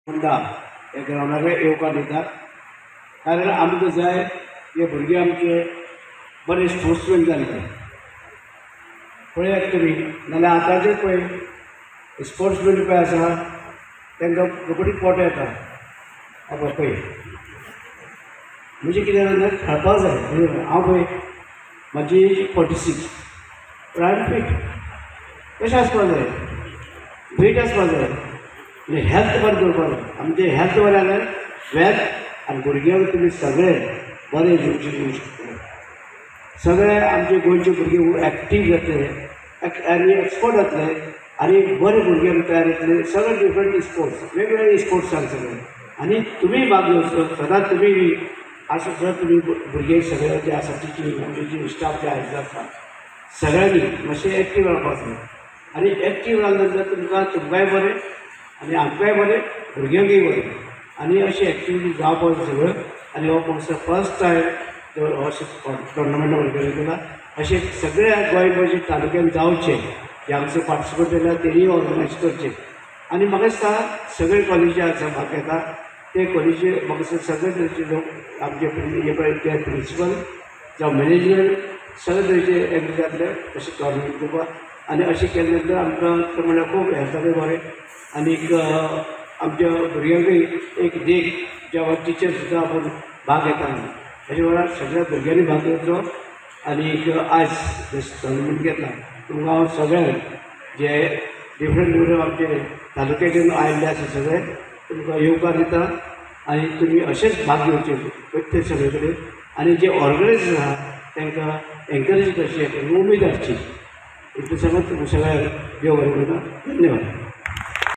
Honda हे ग्रावंडार येवकार दितात, कारण आमकां जाय हे भुरगे आमचे बरे स्पोर्ट्समॅन जाले. पळयात तुमी, नाल्यार आतांचे पळय स्पोर्ट्समॅन पळय आसा तांकां रोखडीच पोट येता. आतां पळय म्हणजे कितें जालें, खेळपाक जाय. हांव पळय म्हाजी एज 46, पूण I am fit. कशें आसपाक जाय, फिट आसपाक जाय, म्हणजे हेल्थ बरें दवरपाक जाय. आमचें हेल्थ बरें जाल्यार वेल्थ आनी भुरग्यांक तुमी सगळे बरें एज्युकेशन दिवंक शकतले. सगळे आमचे गोंयचे भुरगे एक्टीव जातले आनी एक्सपर्ट जातले आनी बरे भुरगे तयार जातले. सगळे डिफरंट स्पोर्ट्स, वेगवेगळे स्पोर्ट्स आसा सगळे, आनी तुमी भाग घेवचो सदांच. तुमी बी आसा सर, तुमी भुरगे सगळे जे आसा, टिचींग आमचे जे स्टाफ जे आसा सगळ्यांनी मातशें एक्टीव रावपाक जाय. आनी एक्टीव रावले जाल्यार तुमकांय बरें आनी आमकांय बरें, भुरग्यांकूय बरें. आनी अशी एक्टिविटी जावपाक जाय सगळ्यो. आनी हो म्हाका फर्स्ट टायम अशें टोर्नामेंट ऑर्गनायज केला. अशें सगळ्या गोंयभरच्या तालुक्यान जावचें, जे हांगसर पार्टिसिपेट जाल्यार तेणीय ऑर्गनायज करचें. आनी म्हाका दिसता सगळे कॉलेजी आसा भाग घेता ते कॉलेजी, म्हाका दिसता सगळे तरेचे लोक आमचे हे पळय ते प्रिंसिपल जावं मॅनेजर सगळे तरेचे एग्री जातले अशें टोर्नामेंट करपाक. आनी अशें केले नंतर आमकां तें म्हणल्यार खूब हेल्थाकूय बरें आनीक आमच्या भुरग्यांकूय एक देख, जेवा टिचर सुद्दां आपूण भाग घेता. अशे वेळार सगळ्या भुरग्यांनी भाग घेवचो. आनीक आयज टोर्नामेंट घेतला तुमकां हांव सगळ्यांक जे डिफरंट डिफरंट आमचे तालुक्याच्यान आयिल्ले आसा सगळे तुमकां येवकार दिता. आनी तुमी अशेंच भाग घेवचे प्रत्येक सगळे कडेन. आनी जे ऑर्गनायजर आसा तांकां एनकरेज करचें, उमेद हाडची. इतलें सांगून तुमकां सगळ्यांक देव बरें करूं. धन्यवाद.